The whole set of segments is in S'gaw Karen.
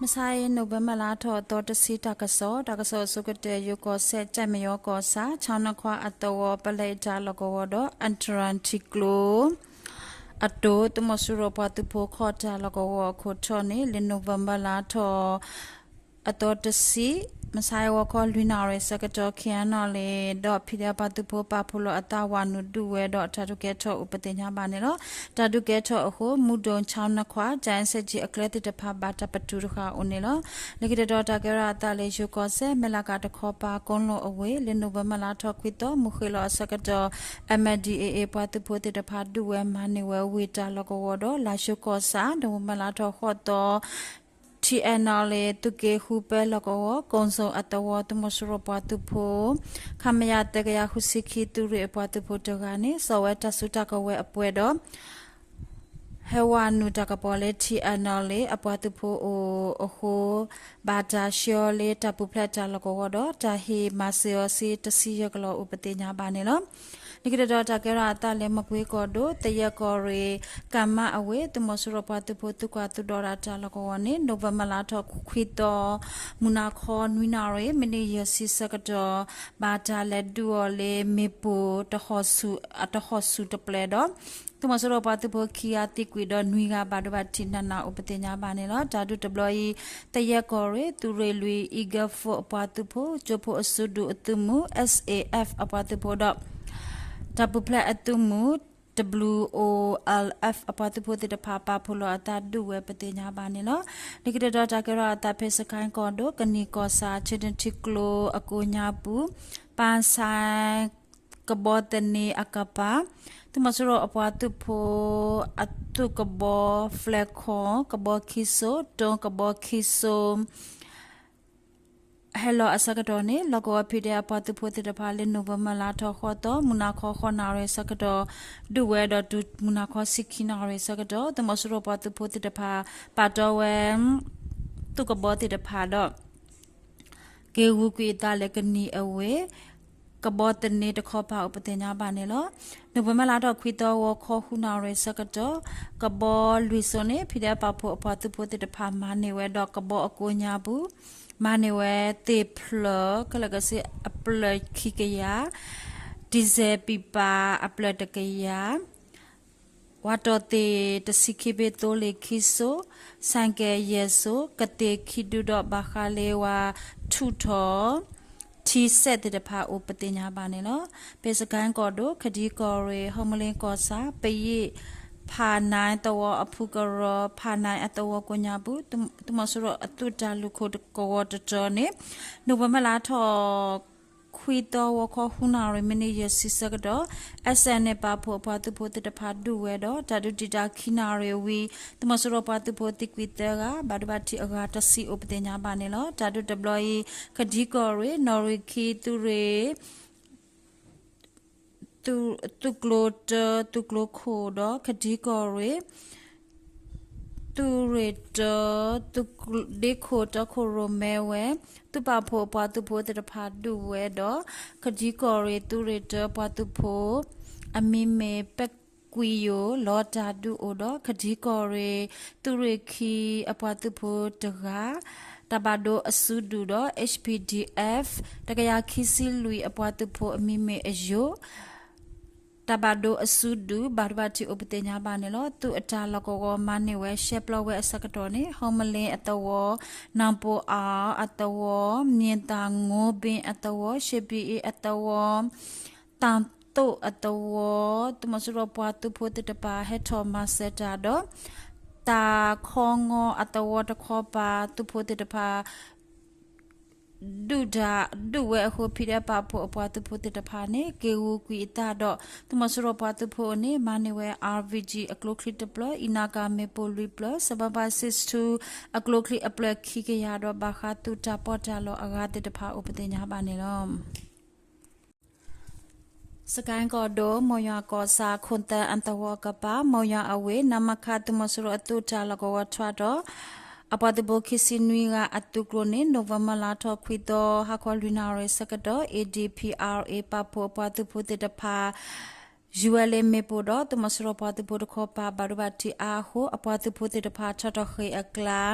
မဆါအံၤ နိၣ်ဝ့ဘၢၣ်လါထီၣ်အသီတဆံတၢ်ကစီၣ်, တၢ်ကစီၣ်အဆိကတၢၢ် ယိၤကီၢ်စဲၣ် ကၠဲၣ်မယီၤကီၢ်ဆၣ် ဆၣ်နခွါအသဝီ ပလဲအတၢ်လီၢ်ကဝီၤဒီး အတရၣ်ထံကျိ အတိၢ် သုးမီၤစိရိၤပှၤသုးဖိခီၣ်တၢ်လီၢ်ကဝီၤအခိၣ်ထီၣ်န့ၣ် လၢနိၣ်ဝ့ဘၢၣ်လါထီၣ် အသီတဆံ မဆါအံၤဂီၤခီလွံၢ်နၣ်ရံၣ်ဆၢကတီၢ် ခ့ၣ်အဲၣ်နီၣ်လ့ၣ် ဒီး ဖံဒဲး ပှၤသုးဖိပာ်ဖှိၣ်လီၤအသးဝးနုာ်ဒုးဝဲဒီးတၢ်ဒုးကဲထီၣ်အိၣ်ပသ့ၣ်ညါဘၣ်န့ၣ်လီၤ. တၢ်ဒုးကဲထီၣ်အဃိ မူဒိၣ် ဆၣ်နခွါ ကၠဲၣ်စဲၣ်ကၠံ အကျဲသ့ၣ်တဖၣ်ဘၣ်တၢ်ပတုာ်တဃာ်အိၣ်န့ၣ်လီၤ. လၢခံတတီၤတၢ်ကဲထီၣ်အသးလၢယိၤကီၢ်စဲၣ် မဲၢ်လးကၤတခီပၤ ကိလီၣ်အဝ့ၢ် လၢနိၣ်ဝ့ဘၢၣ်လါထီၣ်ခွံသီ မုၢ်ဃ့ၢ်လီၤအဆၢကတီၢ် MNDAA ပှၤသုးဖိသ့ၣ်တဖၣ်ဒုးဝဲမၤန့ၢ်ဝဲဝ့ၢ်တၢ်လီၢ်ကဝီၤဒီး လါၡိကီၢ်ဆၣ် နိၣ်ဝ့ဘၢၣ်လါထီၣ်ဃိးသီ ထံၣ်အဲၣ်နီၣ်လ့ၣ် သုးက့ဃုပဲလီၢ်ကဝီၤ ကိၣ်စိၣ်အသဝီ သုးမီၤစိရိၤပှၤသုးဖိ ခမရ သၢကယၤဃုဆံခံ သုးရ့ၣ်အပှၤသုးဖိတဂၤန့ၣ် စိာ်ဝဲတၢ်စုတၢ်ကဝဲၤအပှဲၤဒီး ဟဲဝးနုာ်တၢ်ကပီၤလၢ ထံၣ်အဲၣ်နီၣ်လ့ၣ် အပှၤသုးဖိအအိၣ်အဃိ ဘၣ်တၢ်ဆှၢအီၤလၢတၢ်ပူၤဖျဲးတၢ်လီၢ်ကဝီၤဒီး တၢ်ဟ့ၣ်မၤစၢၤအီၤစ့တဆံယဲၢ်ကလီၢ်အိၣ်ပသ့ၣ်ညါဘၣ်န့ၣ်လီၤ. လၢခံတတီၤတၢ်ကဲထီၣ်အသးလၢမကွ့ကီၢ်ဒိၣ် သယဲၢ်ကီၢ်ရ့ၣ် ကၣ်မါအဝ့ၢ် သုးမီၤစိရိၤပှၤသုးဖိသုးကွၢ်သုးဒီးတၢ်လီၢ်ကဝီၤန့ၣ် နိၣ်ဝ့ဘၢၣ်လါထီၣ်ခွံသီ မုၢ်နၤခီနွံနၣ်ရံၣ် မံးနံးယဲၢ်ဆံဆၢကတီၢ် ဘၣ်တၢ်လဲၤဒုးအီၤလၢမ့ၣ်ပိၢ် တဟီၣ်ဆူၣ်တပျဲၤဒီး သုးမီၤစိရိၤပှၤသုးဖိခံဂၤသံကွံာ်ဒီးနွံဂၤဘၣ်ဒိဘၣ်ထံးနးနးအိၣ်ပသ့ၣ်ညါဘၣ်န့ၣ်လီၤ. တၢ်ဒုးတဘျီအံၤ သယဲၢ်ကီၢ်ရ့ၣ် သုးရ့ၣ်လွံၢ် Eagle Force အပှၤသုးဖိ ကၠိဖိအစုဒုၣ်အသုးမုၢ် SAF အပှၤသုးဖိဒီး တၢ်ပူၤဖျဲးအသုးမုၢ် WOLF အပှၤသုးဖိသ့ၣ်တဖၣ် ပာ်ဖှိၣ်လီၤအသးဒုးဝဲပသ့ၣ်ညါဘၣ်န့ၣ်လီၤ. လၢခံတတီၤတၢ်ကဲထီၣ်အသးဖဲစကဲၣ်ကီၢ်ဒိၣ် ကနံၣ်ကီၢ်ဆၣ် ဆ့ၣ်ထံးထံကျိအကိးညါပူၤ ပၣ်ဆဲ ကဘီသန့အကပၤ သုးမီၤစိရိၤအပှၤသုးဖိ အသုးကဘီ Falcon ကဘီခံစိ တိ ကဘီခံစိ ဟဲလီၤအဆၢကတီၢ်န့ၣ် လီၢ်ကဝီၤဖံးဒဲးအပှၤသုးဖိသ့ၣ်တဖၣ်လၢနိၣ်ဝ့ဘၢၣ်လါထီၣ်ဃိးသီ မုၢ်နၤခီဃိးနၣ်ရံၣ်အဆၢကတီၢ် ဒုးဝဲဒီးတုၤမုၢ်နၤခီဆံခံနၣ်ရံၣ်အဆၢကတီၢ် သုးမီၤစိရိၤပှၤသုးဖိသ့ၣ်တဖၣ် ပာ်တီဝဲ သုးကဘီသ့ၣ်တဖၣ်ဒီး က့ၤဂုာ်ကွံာ်အသးလၢကနံၣ်အဝ့ၢ် ကဘီသန့တခီပၤအိၣ်ပသ့ၣ်ညါဘၣ်န့ၣ်လီၤ. နိၣ်ဝ့ဘၢၣ်လါထီၣ်ခွံသီဂီၤခီဃုနၣ်ရံၣ်ဆၢကတီၢ် ကဘီလွံၢ်စိန့ၣ် ဖံးဒဲးပာ်ဖှိၣ်အပှၤသုးဖိသ့ၣ်တဖၣ် မၤန့ၢ်ဝဲဒီးကဘီအကိးညါပူၤ မၤန့ၢ်ဝဲသ့ၣ်ဖျၢၣ် ခဲလၢာ်ခဲဆ့အဖျၢၣ်ခံကယၤ ဒံၣ်စဲးပံးပၤအဖျၢၣ်တကယၤ ဝၤတီၢ်သ့ၣ်တဆံခံဘ့ၣ် သိလ့ၣ်ခံစိ ဆဲးကဲးယဲၢ်စိ ကသ့ၣ်ခံဒုဒီးဘၣ်ဃးလၢဝၤထူၣ်ထီၣ် ထံစဲးသ့ၣ်တဖၣ်အိၣ်ပသ့ၣ်ညါဘၣ်န့ၣ်လီၤ. ဖဲစကဲၣ်ကီၢ်ဒိၣ် ခဒံကီၢ်ရ့ၣ် ဟီမလ့ၣ်ကီၢ်ဆၣ် ပယ့ၣ် ဖးနဲၣ်သဝီအဖုကရၢ ဖးနဲၣ်အသဝီကိးညါပူၤ သုးမီၤစိရိၤအသုးတၢ်လုၢ်ခိၣ်ကဝီၤတတီၤန့ၣ် နိၣ်ဝ့ဘၢၣ်လါထီၣ် ခွံသီဂီၤခီဃုနၣ်ရံၣ် မံးနံးယဲၢ်ဆံဆၢကတီၢ် SNA ပာ်ဖှိၣ်အပှၤသုးဖိသ့ၣ်တဖၣ်ဒုးဝဲဒီး တၢ်ဒုးတံာ်တာ်ခံနၣ်ရံၣ်ဝံၤ သုးမီၤစိရိၤပှၤသုးဖိသံကွံာ်သၢဂၤ ဘၣ်ဒိဘၣ်ထံးအဂၤတဆံအိၣ်ပသ့ၣ်ညါဘၣ်န့ၣ်လီၤ. တၢ်ဒုးတဘျီအံၤ ခဒံကီၢ်ရ့ၣ် နီၣ်ရံၣ်ခံ သုးရ့ၣ် သုးကျိၤတၢ သုးကျိၤခိၣ်ဒီး ခဒံကီၢ်ရ့ၣ် သုးရ့ၣ်တၢ ဒ့ခိၣ်တၢခိၣ်ရိၣ်မဲဝဲ သုးပာ်ဖှိၣ်အပှၤသုးဖိသ့ၣ်တဖၣ်ဒုးဝဲဒီး ခဒံကီၢ်ရ့ၣ် သုးရ့ၣ်တၢပှၤသုးဖိ အမံၤမ့ၢ်ပဲၣ်ကွံယိၤ လီၤတၢ်ဒုးအိၣ်ဒီး ခဒံကီၢ်ရ့ၣ် သုးရ့ၣ်ခံအပှၤသုးဖိတဂၤ တၢ်ဘၣ်ဒိအစုဒုၣ်ဒီး HPDF တကယၤခံဆံလွံၢ်အပှၤသုးဖိအမံၤမ့ၢ်အယိာ် တၢ်ဘၣ်ဒိအစုဒုၣ် ဘၣ်ဒိဘၣ်ထံးအိၣ်ပသ့ၣ်ညါဘၣ်န့ၣ်လီၤ. သုးအတၢ်လီၢ်ကဝီၤမၤန့ၢ်ဝဲရှဲပျီဝဲအဆၢကတီၢ်န့ၣ် ဟီမလ့ၣ်အသဝီ, နၢ်ပိၢ်အၣ်အသဝီ, မ့ၢ်သၣ်ငိဘ့ၣ်အသဝီ, ရှ့ပံအ့အသဝီ, တၢ်သိၣ်အသဝီ, သုးမီၤစိရိၤပှၤသုးဖိသ့ၣ်တဖၣ်ဟဲထီၣ်မၤစၢၤတၢ်ဒီး တၢ်ခီငီအသဝီတခီပၤ သုးဖိသ့ၣ်တဖၣ် ဒုးတၢ်ဒုးဝဲအဃိ ဖံးဒဲးပာ်ဖှိၣ်အပှၤသုးဖိသ့ၣ်တဖၣ်န့ၣ် က့ၤဂုာ်ကွံာ်အသးဒီး သုးမီၤစိရိၤပှၤသုးဖိအန့ၣ် မၤန့ၢ်ဝဲ RPG အကျိချံတဖျၢၣ်, အံးနါကၤမ့ၣ်ပိၢ်လွံၢ်ဖျၢၣ်, စဘၣ်ဘၣ် six two အကျိချံအဖျၢၣ်ခံကယၤဒီး ဘၣ်ဃးသုးတၢ်ပီးတၢ်လီအဂၤသ့ၣ်တဖၣ်အိၣ်ပသ့ၣ်ညါဘၣ်န့ၣ်လီၤ. စကဲၣ်ကီၢ်ဒိၣ် မိၢ်ယွၤကီၢ်ဆၣ် ခိၣ်သၢအသဝီကပၤ မိၢ်ယွၤအဝ့ၢ် နမခ သုးမီၤစိရိၤအသုးတၢ်လီၢ်ကဝီၤထွဲဒီး အပှၤသုးဖိခံဆံနွံဂၤအသုးကျိၤန့ၣ် နိၣ်ဝ့ဘၢၣ်လါထီၣ်ခွံသီ ဟါခီလွံၢ်နၣ်ရံၣ်ဆၢကတီၢ် ADPRA ပာ်ဖှိၣ်အပှၤသုးဖိသ့ၣ်တဖၣ် ယူဝဲလၢမ့ၣ်ပိၢ်ဒီး သုးမီၤစိရိၤပှၤသုးဖိတခီပၤ ဘၣ်ဒိဘၣ်ထံးအါအဃိ အပှၤသုးဖိသ့ၣ်တဖၣ် ထီၣ်ထီၣ်ဃ့ၢ်အကျါ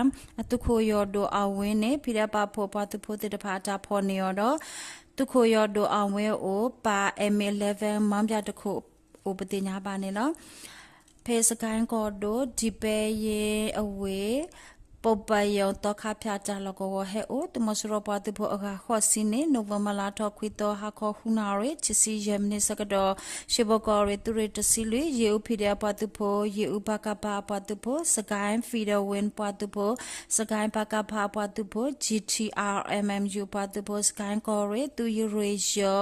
အသုးခိၣ်ယီၢ်ဒိၣ်အဝ့န့ၣ် ဖံးဒဲးပာ်ဖှိၣ် အပှၤသုးဖိသ့ၣ်တဖၣ် အတၢ်ဖီၣ်န့ၢ်အီၤဒီး သုးခိၣ်ယီၢ်ဒိၣ်အဝ့အအိၣ် ပၢ် M eleven မီဘၠၣ်တခိၣ်အိၣ် ပသ့ၣ်ညါဘၣ်န့ၣ်လီၤ. ဖဲစကဲၣ်ကီၢ်ဒိၣ် ဒံပဲယ့အဝ့ၢ် ပိၢ်ပယီၤသီခါဖၠၣ် တၢ်လီၢ်ကဝီၤဟဲအိၣ် သုးမီၤစိရိၤပှၤသုးဖိအဂၤဃိးဆံန့ၣ် နိၣ်ဝ့ဘၢၣ်လါထီၣ်ခွံသီ ဟါခီဃုနၣ်ရံၣ် ခံဆံယဲၢ်မံးနံးဆၢကတီၢ် ရှ့ဘိၣ်ကီၢ်ရ့ၣ်သုးရ့ၣ်တဆံလွံၢ် ယ့ၣ်အူ P D F အပှၤသုးဖိ ယ့ၣ်အူ ပကဖ အပှၤသုးဖိ စကဲၣ် Freedom Wing ပှၤသုးဖိ စကဲၣ် ပကဖ အပှၤသုးဖိ G T R M M U အပှၤသုးဖိ စကဲၣ်ကီၢ်ရ့ၣ် သုးရ့ၣ်ယီၤ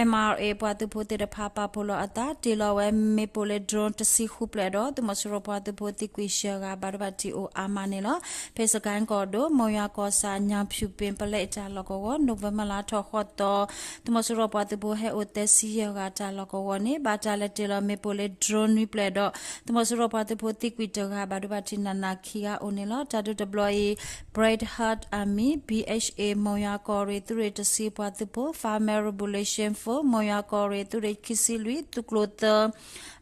M R A ပှၤသုးဖိသ့ၣ်တဖၣ် ပာ်ဖှိၣ်လီၤအသး တ့ၢ်လီၤဝဲမ့ၣ်ပိၢ်လၢ drone တဆံဃုဖျၢၣ်ဒီး သုးမီၤစိရိၤပှၤသုးဖိသံကွံာ်ယဲၢ်ဂၤ ဘၣ်ဒိဘၣ်ထံးအိၣ်အါမးန့ၣ်လီၤ. ဖဲစကဲၣ်ကီၢ်ဒိၣ် မိၢ်ယွၤကီၢ်ဆၣ် ညၣ်ဖၠူၣ်ပ့ၣ် ပလဲအ့ၣ်တၢ်လီၢ်ကဝီၤ နိၣ်ဝ့ဘၢၣ်လါထီၣ်ဃိးသီ သုးမီၤစိရိၤပှၤသုးဖိဟဲအိၣ်သၢဆံယဲၢ်ဂၤ တၢ်လီၢ်ကဝီၤန့ၣ် ဘၣ်တၢ်လဲၤတ့ၢ်လီၤမ့ၣ်ပိၢ်လၢ drone နွံဖျၢၣ်ဒီး သုးမီၤစိရိၤပှၤသုးဖိသံကွံာ်တဂၤ ဘၣ်ဒိဘၣ်ထံးနးနးခံဂၤအိၣ်န့ၣ်လီၤ. တၢ်ဒုးတဘျီအံၤ Bright Heart Army B H A မိၢ်ယွၤကီၢ်ရ့ၣ်သုးရ့ၣ်တဆံပှၤသုးဖိ Family Revolution Force မိၢ်ယွၤကီၢ်ရ့ၣ်သုးရ့ၣ်ခံဆံလွံၢ် သုးကျိၤသၢ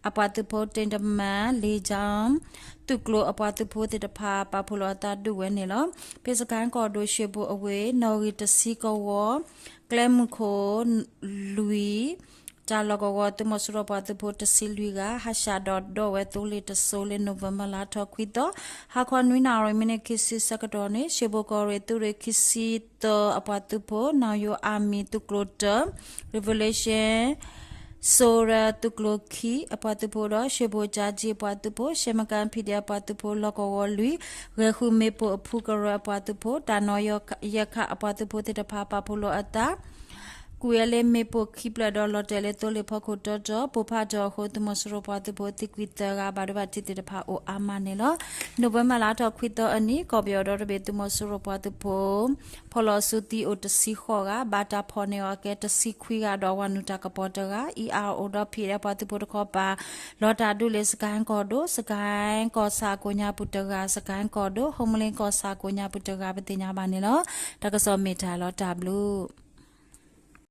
အပှၤသုးဖိ တ့ၢ်တမၣ် လ့ၣ်ကၠၣ် သုးကျိၤအပှၤသုးဖိသ့ၣ်တဖၣ် ပာ်ဖှိၣ်လီၤအသးဒုးဝဲန့ၣ်လီၤ. ဖဲစကဲၣ်ကီၢ်ဒိၣ် ရှ့ဘိၣ်အဝ့ၢ် နီၣ်ဂံၢ်တဆံကဝီၤ ကျဲမုၢ်ခိၣ်လွံၢ် တၢ်လီၢ်ကဝီၤ သုးမီၤစိရိၤပှၤသုးဖိတဆံလွံၢ်ဂၤ ဟးဆှၣ်ဒီးဒိးဝဲသိလ့ၣ်တစိၤလၢ နိၣ်ဝ့ဘၢၣ်လါထီၣ်ခွံသီ ဟါခီနွံနၣ်ရံၣ် မံးနံးခံဆံဆၢကတီၢ်န့ၣ် ရှ့ဘိၣ်ကီၢ်ရ့ၣ်သုးရ့ၣ်ခံဆံသၢအပှၤသုးဖိ နီၣ်ယိၤအမံၤသုးကျိၤတၢ Revolution Soldier သုးကျိၤခံအပှၤသုးဖိဒီး ရှ့ဘိၣ်ကၠါကၠံအပှၤသုးဖိ ရှဲမကၣ် P D F အပှၤသုးဖိလီၢ်ကဝီၤလွံၢ် ဂဲၤဃုမ့ၣ်ပိၢ်အဖုကရၢအပှၤသုးဖိ တၢ်နီၣ်ယဲၢ်ခးအပှၤသုးဖိသ့ၣ်တဖၣ် ပာ်ဖှိၣ်လီၤအသး ကွံာ်ဝဲလၢမ့ၣ်ပိၢ်ခံဖျၢၣ်ဒီး လီၤတဲာ်လၢသိလ့ၣ်ဖီခိၣ်တီတီ ပိၢ်ဖးထီၣ်အဃိ သုးမီၤစိရိၤပှၤသုးဖိသံကွံာ်သၢဂၤ ဘၣ်ဒိဘၣ်ထံးသ့ၣ်တဖၣ်အိၣ်အါမးန့ၣ်လီၤ. နိၣ်ဝ့ဘၢၣ်လါထီၣ်ခွံသီအနံၤ ကီၢ်ပယီၤဒီတဘ့ၣ် သုးမီၤစိရိၤပှၤသုးဖိ ဖီၣ်လီၤစုသံအိၣ်တဆံဃိးဂၤ ဘၣ်တၢ်ဖီၣ်န့ၢ်အီၤအကဲတဆံခွံဂၤဒီး ဝၤနုာ်တၢ်ကပီၤတဂၤ E R O ဒီး P D F ပှၤသုးဖိတခီပၤ လီၤတၢ်ဒုးလၢ စကဲၣ်ကီၢ်ဒိၣ် စကဲၣ်ကီၢ်ဆၣ်ကိးညါပူၤတဂၤ စကဲၣ်ကီၢ်ဒိၣ် ဟုမ္မလင်းကီၢ်ဆၣ်ကိးညါပူၤတဂၤ ပသ့ၣ်ညါဘၣ်န့ၣ်လီၤ. တၢ်ကစီၣ်မ့ၢ်တၢ်လီၤတၢ်ဘျုး